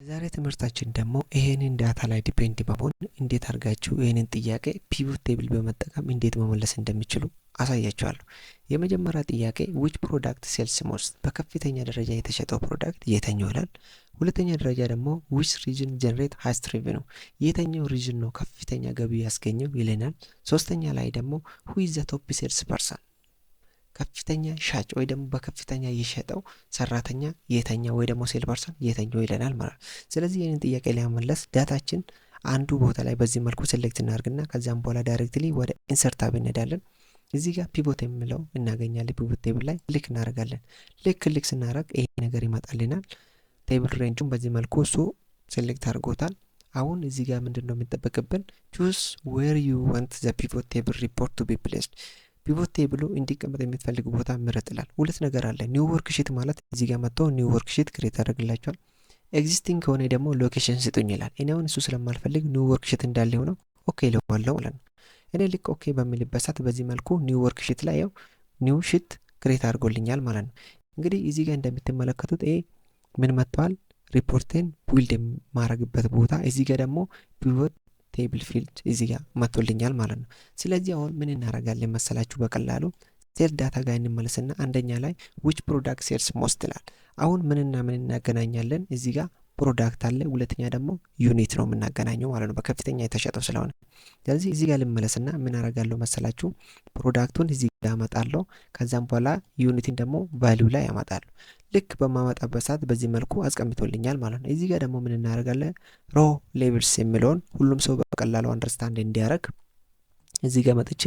የዛሬ ትምህርታችን ደግሞ ይሄንን data ላይ depend በመሆን እንዴት አድርጋችሁ ይሄንን ጥያቄ pivot table በመጠቀም እንዴት መመለስ እንደሚችሉ አሳያችኋለሁ። የመጀመሪያ ጥያቄ which product sells most፣ በከፍተኛ ደረጃ የተሸጠው product የትኛው ይላል። ሁለተኛ ደረጃ ደግሞ which region generate highest revenue፣ የትኛው region ነው ከፍተኛ ገቢ ያስገኘው ይለናል። ሶስተኛ ላይ ደግሞ who is the top sales person፣ ከፍተኛ ሻጭ ወይ ደግሞ በከፍተኛ የሸጠው ሰራተኛ የትኛው ወይ ደግሞ sales person የትኛው ይለናል ማለት ነው። ስለዚህ ይህንን ጥያቄ ለመመለስ data ችን አንዱ ቦታ ላይ በዚህ መልኩ select እናደርግና ከዚያም በኋላ directly ወደ insert tab እንሄዳለን። እዚህ ጋር pivot የሚለው እናገኛለን። Pivot table ላይ click እናደርጋለን። ልክ click ስናደርግ ይሄ ነገር ይመጣልናል። Table range ኡን በዚህ መልኩ እሱ select አድርጎታል። አሁን እዚህ ጋር ምንድን ነው የሚጠበቅብን? Choose where you want the pivot table report to be placed፣ pivot table ኡ እንዲቀመጥ የምትፈልግ ቦታ ምረጥ ይላል። ሁለት ነገር አለ። New worksheet ማለት እዚህ ጋር መጥቶ new worksheet create ያደርግላችኋል። Existing ከሆነ ደግሞ location ስጡኝ ይላል። እኔ አሁን እሱ ስለማልፈልግ new worksheet እንዳለ ሆነው okay እለዋለሁ ማለት ነው። እኔ ልክ okay በምልበት ሰዓት በዚህ መልኩ new worksheet ላይ ያው new sheet create አድርጎልኛል ማለት ነው። እንግዲህ እዚህ ጋር እንደምትመለከቱት ይሄ ምን መጥተዋል? ሪፖርቴን build የማረግበት ቦታ እዚህ ጋር ደግሞ pivot table field እዚህ ጋር መጥቶልኛል ማለት ነው። ስለዚህ አሁን ምን እናደርጋለን መሰላችሁ? በቀላሉ sales data ጋር እንመለስና አንደኛ ላይ which product sells most ይላል። አሁን ምንና ምን እናገናኛለን? እዚህ ጋር product አለ፣ ሁለተኛ ደግሞ unit ነው የምናገናኘው ማለት ነው፣ በከፍተኛ የተሸጠው ስለሆነ። ስለዚህ እዚህ ጋር ልመለስና ምን አደርጋለሁ መሰላችሁ? Product ኡን እዚህ ጋር አመጣለሁ። ከዛም በኋላ unit ን ደግሞ value ላይ አመጣለሁ። ልክ በማመጣበት ሰዓት በዚህ መልኩ አስቀምጦልኛል ማለት ነው። እዚህ ጋር ደግሞ ምን እናደርጋለን? Row labels የሚለውን ሁሉም ሰው በቀላሉ understand እንዲያደርግ እዚህ ጋር መጥቼ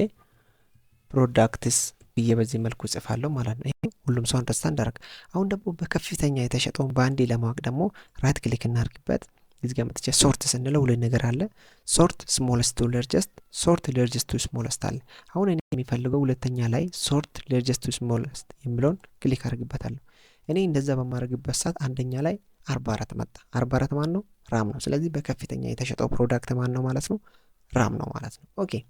products ብዬ በዚህ መልኩ ጽፋለሁ ማለት ነው። ይሄ ሁሉም ሰው understand አደረግ። አሁን ደግሞ በከፍተኛ የተሸጠውን በአንዴ ለማወቅ ደግሞ right click እናርግበት። እዚህ ጋር መጥቼ sort ስንለው ሁለት ነገር አለ። Sort smallest to largest፣ sort largest to smallest አለ። አሁን እኔ የምፈልገው ሁለተኛ ላይ sort largest to smallest የሚለውን click አድርግበታለሁ። እኔ እንደዛ በማድረግበት ሰዓት አንደኛ ላይ 44 መጣ። 44 ማን ነው? RAM ነው። ስለዚህ በከፍተኛ የተሸጠው product ማን ነው ማለት ነው? RAM ነው ማለት ነው። Okay፣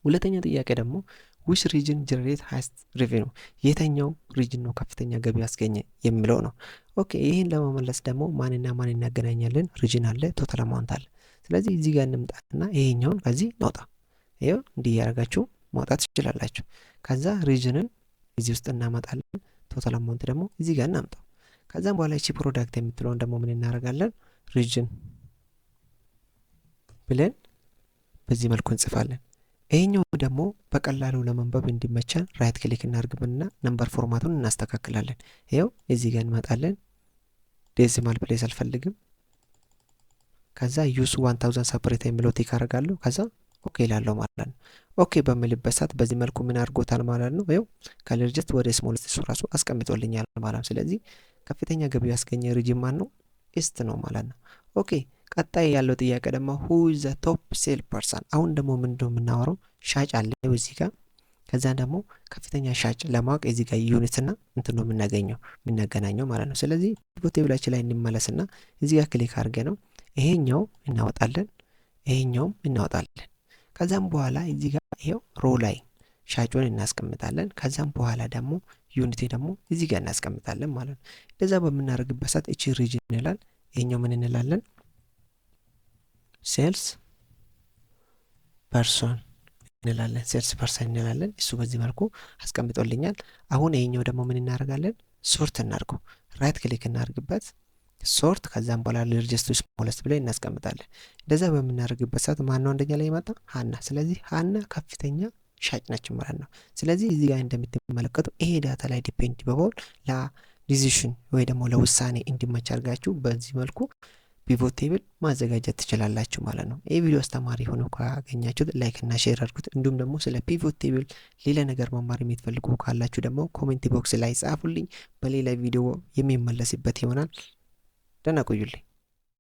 ሁለተኛ ጥያቄ ደግሞ which region generate highest revenue፣ የትኛው region ነው ከፍተኛ ገቢ ያስገኘ የሚለው ነው። Okay፣ ይህን ለመመለስ ደግሞ ማንና ማን እናገናኛለን? Region አለ፣ total amount አለ። ስለዚህ እዚህ ጋር እንምጣና ይሄኛውን ከዚህ እናውጣ። ይኸው እንዲህ እያደረጋችሁ ማውጣት ትችላላችሁ። ከዛ region ን እዚህ ውስጥ እናመጣለን። Total amount ደግሞ እዚህ ጋር እናምጣው። ከዛም በኋላ ይቺ product የምትለውን ደግሞ ምን እናደርጋለን? Region ብለን በዚህ መልኩ እንጽፋለን። ይሄኛው ደግሞ በቀላሉ ለማንበብ እንዲመቸን right click እናርግብና number format ኡን እናስተካክላለን። ይኸው እዚህ ጋር እንመጣለን። Decimal place አልፈልግም። ከዛ use 1000 separate የሚለው tick አደርጋለሁ። ከዛ okay እላለሁ ማለት ነው። Okay በምልበት ሰዓት በዚህ መልኩ ምን አድርጎታል ማለት ነው። ይኸው ከ largest ወደ smallest እሱ ራሱ አስቀምጦልኛል ማለት ነው። ስለዚህ ከፍተኛ ገቢ ያስገኘ region ማን ነው? East ነው ማለት ነው። Okay፣ ቀጣይ ያለው ጥያቄ ደግሞ who the top sale person። አሁን ደግሞ ምንድነው የምናወራው? ሻጭ አለ እዚህ ጋር። ከዛ ደግሞ ከፍተኛ ሻጭ ለማወቅ እዚህ ጋር unit ና እንትን ነው የምናገኘው የምናገናኘው ማለት ነው። ስለዚህ pivot table ኣችን ላይ እንመለስና እዚህ ጋር click አድርገን ነው ይሄኛው እናወጣለን፣ ይሄኛውም እናወጣለን። ከዛም በኋላ እዚህ ጋር ይሄው row ላይ ሻጩን እናስቀምጣለን። ከዛም በኋላ ደግሞ unit ደግሞ እዚህ ጋር እናስቀምጣለን ማለት ነው። እንደዛ በምናደርግበት ሰዓት እቺ region ይላል፣ ይሄኛው ምን እንላለን? Sales person እንላለን። Sales person እንላለን። እሱ በዚህ መልኩ አስቀምጦልኛል። አሁን ይሄኛው ደግሞ ምን እናደርጋለን? Sort እናድርገው። Right click እናደርግበት sort፣ ከዛም በኋላ largest to smallest ብለን እናስቀምጣለን። እንደዛ በምናደርግበት ሰዓት ማነው አንደኛ ላይ የመጣ? ሀና። ስለዚህ ሀና ከፍተኛ ሻጭ ነች ማለት ነው። ስለዚህ እዚህ ጋር እንደምትመለከቱ ይሄ data ላይ depend በመሆን ለ decision ወይ ደግሞ ለውሳኔ እንዲመች አድርጋችሁ በዚህ መልኩ pivot table ማዘጋጀት ትችላላችሁ ማለት ነው። ይህ ቪዲዮ አስተማሪ ሆኖ ካገኛችሁት like እና share አድርጉት። እንዲሁም ደግሞ ስለ pivot table ሌላ ነገር መማር የምትፈልጉ ካላችሁ ደግሞ comment box ላይ ጻፉልኝ። በሌላ ቪዲዮ የሚመለስበት ይሆናል። ደህና ቆዩልኝ።